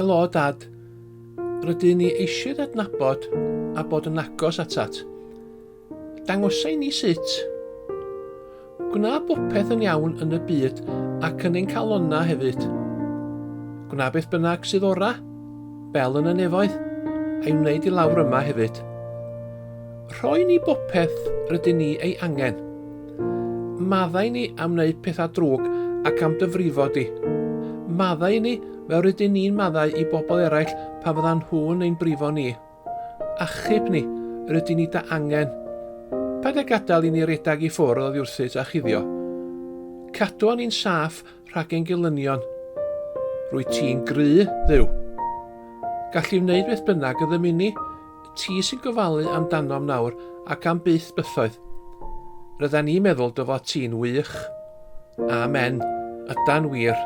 Wel o, Dad, rydyn ni eisiau adnabod a bod yn agos atat. Dangosa i ni sut. Gwna bopeth yn iawn yn y byd ac yn ein calonnau hefyd. Gwna beth bynnag sydd ora, fel yn y nefoedd, a'i wneud i lawr yma hefyd. Rhoi ni bopeth rydyn ni ei angen. Maddau ni am wneud pethau drwg ac am dy frifo di. Maddau ni fel rydyn ni'n maddau i bobl eraill pan fyddan nhw'n ein brifo ni. Achub ni, rydyn ni dy angen. Paid â gadael i ni redag i ffwrdd oddi wrthyt a chuddio. Cadw ni'n saff rhag ein gelynion. Rwyt ti'n gry, Dduw. Galli wneud beth bynnag y ddymuni, ti sy'n gofalu amdanom nawr ac am byth bythoedd. Rydan ni'n meddwl dy fod ti'n wych. Amen. Ydan wir.